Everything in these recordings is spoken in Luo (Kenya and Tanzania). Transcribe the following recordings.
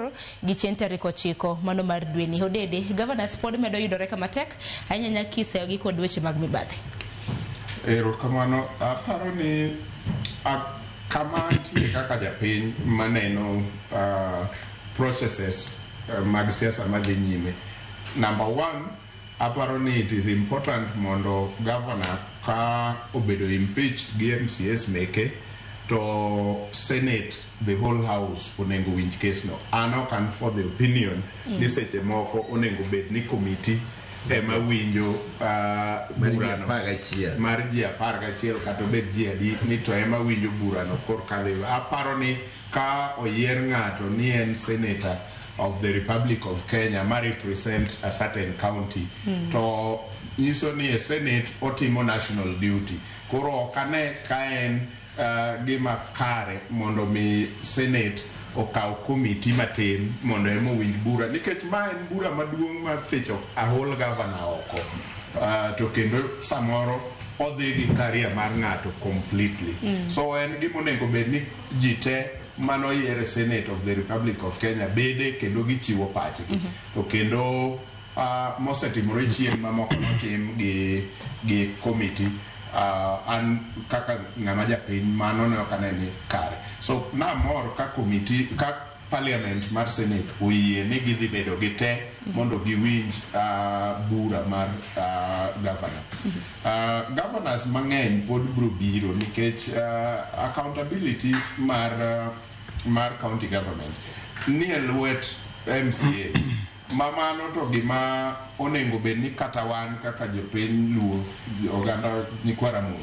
8 gi chieng' tarik 9 mano mar dweni. Odede, governors pod medo yudore kama tek ahinya ahinya kiseyogi kod weche mag mibadhi. Erokamano. Aparo ni kama antie kaka japiny maneno processes mag siasa madhi nyime. Number one, aparo ni it is important mondo governor ka obedo impeached gi MCAs meke to Senate, the whole house onego winj case no. An ok an for the opinion ni seche moko onego bed ni committee ema winjo Mar ji burano 11. Mar ji 11 kata obed ji adi ni to ema winjo burano korka dhi. Aparo ni ka oyier ng'ato ni en senator of the Republic of Kenya ma represent a certain county to nyiso ni e senate otimo national duty. Koro ok ane ka en gima kare mondo mi senate okaw committee matin mondo ema owinj bura, nikech ma en bura maduong' mar thicho a whole governor oko, to kendo samoro odhi gi career mar ng'ato completely. So en gima onego bed ni ji te manoyier e Senate of the Republic of Kenya bede kendo gichiwo pachgi. To kendo mosetimore chien mamoko notim gi committee, an kaka ng'ama japiny mano ne ok ane ni kare. So namor ka committee, ka parliament mar senate oyie ni gidhi bedo gi te mondo giwinj bura mar governor. Governors mang'eny pod biro biro nikech accountability mar county government ni e lwet MCA. Ma mano to gima onego bed ni kata wan kaka jopiny Luo, oganda nyikwa Ramogi,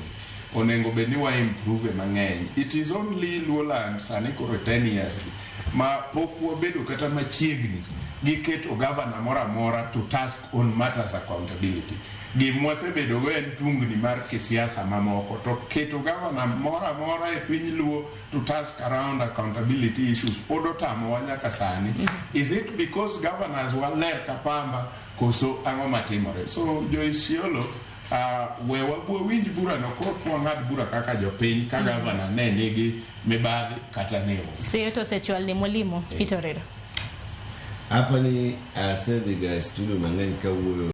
onego bed ni wa improve mang'eny. It is only Luoland sani koro 10 years gi ma pok wabedo kata machiegni gi keto governor moro amora to task on matters accountability. Gimwasebedo go en tungni mar kisiasa mamoko, to keto governor moro amora e piny Luo to task around accountability issues pod otamowa nyaka sani. Is it because governors waler ka pamba koso ang'o matimore? So jo Isiolo, we wawinj burano korka wang'ad bura kaka jopiny ka governor ne nigi mibadhi kata ne onge. Seyo to osechwal ne mwalimu Peter Oredo. Apa ni asedhiga e studio mang'eny kawuoyo.